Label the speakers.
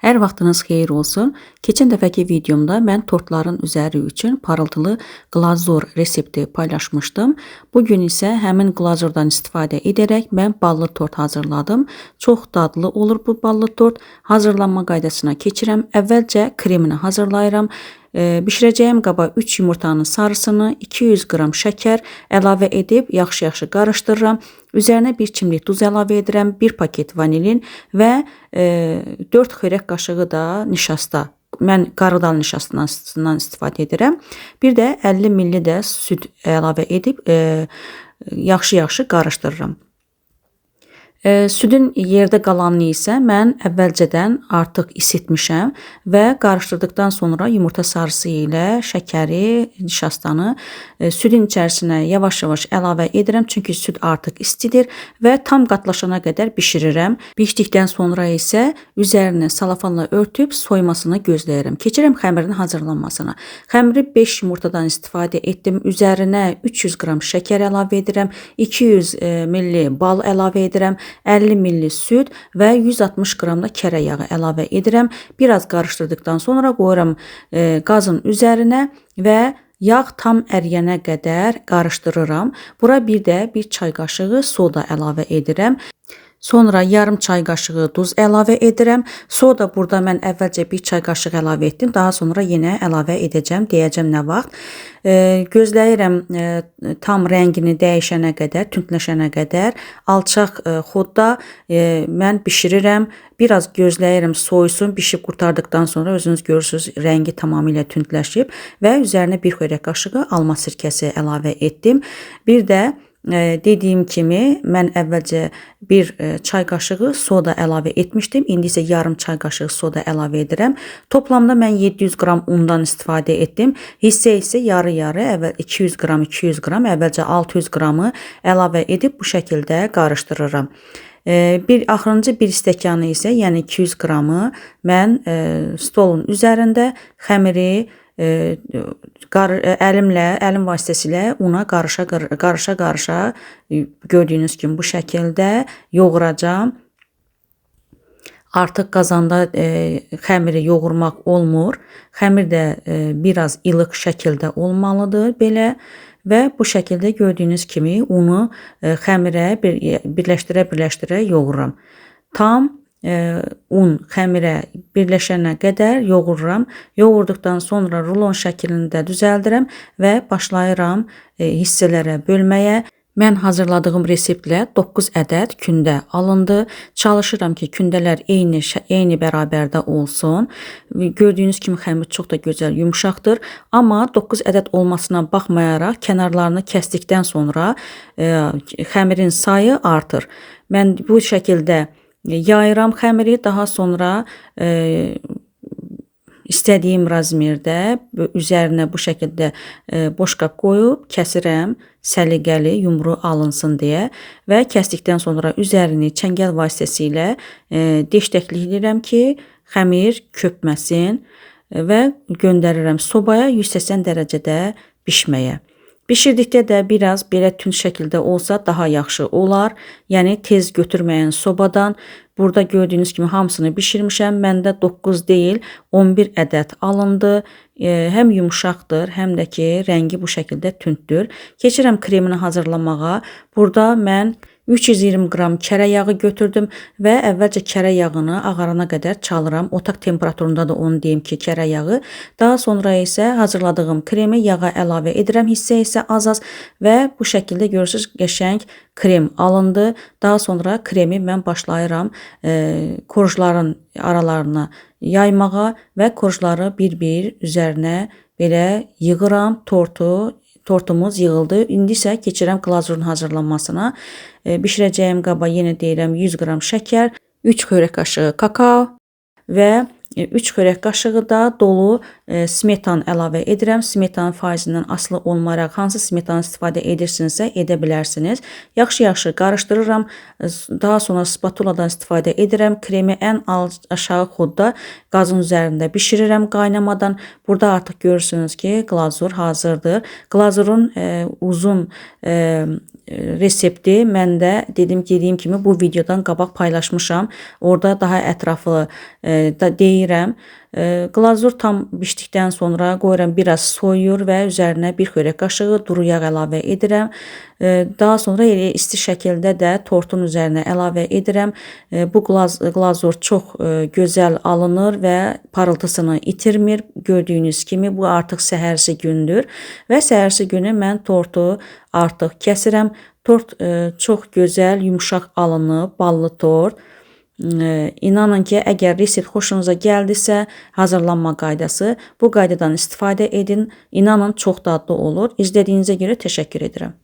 Speaker 1: Hər vaxtınız xeyir olsun. Keçən dəfəki videomda mən tortların üzəri üçün parıltılı glazur resepti paylaşmışdım. Bugün isə həmin glazurdan istifadə edərək mən ballı tort hazırladım. Çox dadlı olur bu ballı tort. Hazırlanma qaydasına keçirəm. Əvvəlcə kremini hazırlayıram. Bişirəcəyim qaba 3 yumurtanın sarısını, 200 qram şəkər əlavə edib yaxşı-yaxşı qarışdırıram. Üzərinə bir çimdik duz əlavə edirəm, 1 paket vanilin və 4 xörək qaşığı da nişasta. Mən qaradal nişastasından istifadə edirəm. Bir də 50 milli də süd əlavə edib yaxşı-yaxşı qarışdırıram. Südün yerdə qalanını isə mən əvvəlcədən artıq isitmişəm və qarışdırdıqdan sonra yumurta sarısı ilə şəkəri, nişastanı südün içərisinə yavaş-yavaş əlavə edirəm. Çünki süd artıq istidir və tam qatlaşana qədər bişirirəm. Bişdikdən sonra isə üzərini salafanla örtüb soymasını gözləyirəm. Keçirəm xəmirin hazırlanmasına. Xəmiri 5 yumurtadan istifadə etdim. Üzərinə 300 qram şəkər əlavə edirəm, 200 milli bal əlavə edirəm, 50 milli süd və 160 qram da kərə yağı əlavə edirəm. Biraz qarışdırdıqdan sonra qoyuram qazın üzərinə və yağ tam əriyənə qədər qarışdırıram. Bura bir də bir çay qaşığı soda əlavə edirəm. Sonra yarım çay qaşığı duz əlavə edirəm. Soda burada mən əvvəlcə bir çay qaşığı əlavə etdim. Daha sonra yenə əlavə edəcəm, deyəcəm nə vaxt. Gözləyirəm tam rəngini dəyişənə qədər, tündləşənə qədər. Alçaq xodda mən bişirirəm. Biraz gözləyirəm soyusun, bişib qurtardıqdan sonra özünüz görürsünüz rəngi tamamilə tündləşib və üzərinə bir xörək qaşığı alma sirkəsi əlavə etdim. Bir də dediyim kimi mən əvvəlcə bir çay qaşığı soda əlavə etmişdim. İndi isə yarım çay qaşığı soda əlavə edirəm. Toplamda mən 700 qram undan istifadə etdim. Hissə isə yarı-yarı, əvvəl 200 qram, 200 qram, əvvəlcə 600 qramı əlavə edib bu şəkildə qarışdırıram. Axırıncı bir stəkanı isə, yəni 200 qramı mən stolun üzərində xəmiri əlim vasitəsilə una qarışa-qarışa gördüyünüz kimi bu şəkildə yoğuracağam. Artıq qazanda xəmiri yoğurmaq olmur. Xəmir də biraz ilıq şəkildə olmalıdır belə və bu şəkildə gördüyünüz kimi unu xəmirə birləşdirə-birləşdirə yoğururam. Tam un xəmirə birləşənə qədər yoğururam. Yoğurduqdan sonra rulon şəklində düzəldirəm və başlayıram hissələrə bölməyə. Mən hazırladığım reseptlə 9 ədəd kündə alındı. Çalışıram ki, kündələr eyni bərabərdə olsun. Gördüyünüz kimi xəmir çox da gözəl yumşaqdır. Amma 9 ədəd olmasına baxmayaraq kənarlarını kəsdikdən sonra xəmirin sayı artır. Mən bu şəkildə yayıram xəmiri, daha sonra istədiyim razmerdə üzərinə bu şəkildə boş qab qoyub kəsirəm, səliqəli yumru alınsın deyə və kəsdikdən sonra üzərini çəngəl vasitəsilə deşdəkləyirəm ki, xəmir köpməsin və göndərirəm sobaya 180 dərəcədə bişməyə. Bişirdikdə də biraz belə tünd şəkildə olsa daha yaxşı olar. Yəni tez götürməyin sobadan. Burada gördüyünüz kimi hamısını bişirmişəm. Məndə 9 deyil, 11 ədəd alındı. Həm yumşaqdır, həm də ki rəngi bu şəkildə tünddür. Keçirəm kremini hazırlamağa. Burada mən 320 qram kərə yağı götürdüm və əvvəlcə kərə yağını ağarana qədər çalıram. Otaq temperaturunda da onu deyim ki, kərə yağı. Daha sonra isə hazırladığım kremi yağa əlavə edirəm. Hissə-hissə az-az və bu şəkildə görürsünüz qəşəng krem alındı. Daha sonra kremi mən başlayıram korjların aralarına yaymağa və korjları bir-bir üzərinə belə yığıram. Tortumuz yığıldı. İndi isə keçirəm glazurun hazırlanmasına. Bişirəcəyim qaba yenə deyirəm 100 qram şəkər, 3 xörək qaşığı kakao və 3 xörək qaşığı da dolu smetan əlavə edirəm. Smetanın faizindən asılı olmayaraq hansı smetanı istifadə edirsinizsə edə bilərsiniz. Yaxşı-yaxşı qarışdırıram. Daha sonra spatuladan istifadə edirəm. Kremi ən aşağı xodda qazın üzərində bişirirəm qaynamadan. Burada artıq görürsünüz ki, glazur hazırdır. Glazurun uzun resepti mən də dediyim kimi bu videodan qabaq paylaşmışam. Orada daha ətraflı da deyirəm. Glazur tam bişdikdən sonra qoyuram biraz soyuyur və üzərinə bir xörək qaşığı duru yağ əlavə edirəm. Daha sonra elə isti şəkildə də tortun üzərinə əlavə edirəm. Bu glazur çox gözəl alınır və parıltısını itirmir. Gördüyünüz kimi bu artıq səhərsi gündür və səhərsi günü mən tortu artıq kəsirəm. Tort çox gözəl, yumşaq alınıb, ballı tort. İnanın ki, əgər resept xoşunuza gəldisə, hazırlanma qaydası, bu qaydadan istifadə edin. İnanın, çox dadlı olur. İzlədiyinizə görə təşəkkür edirəm.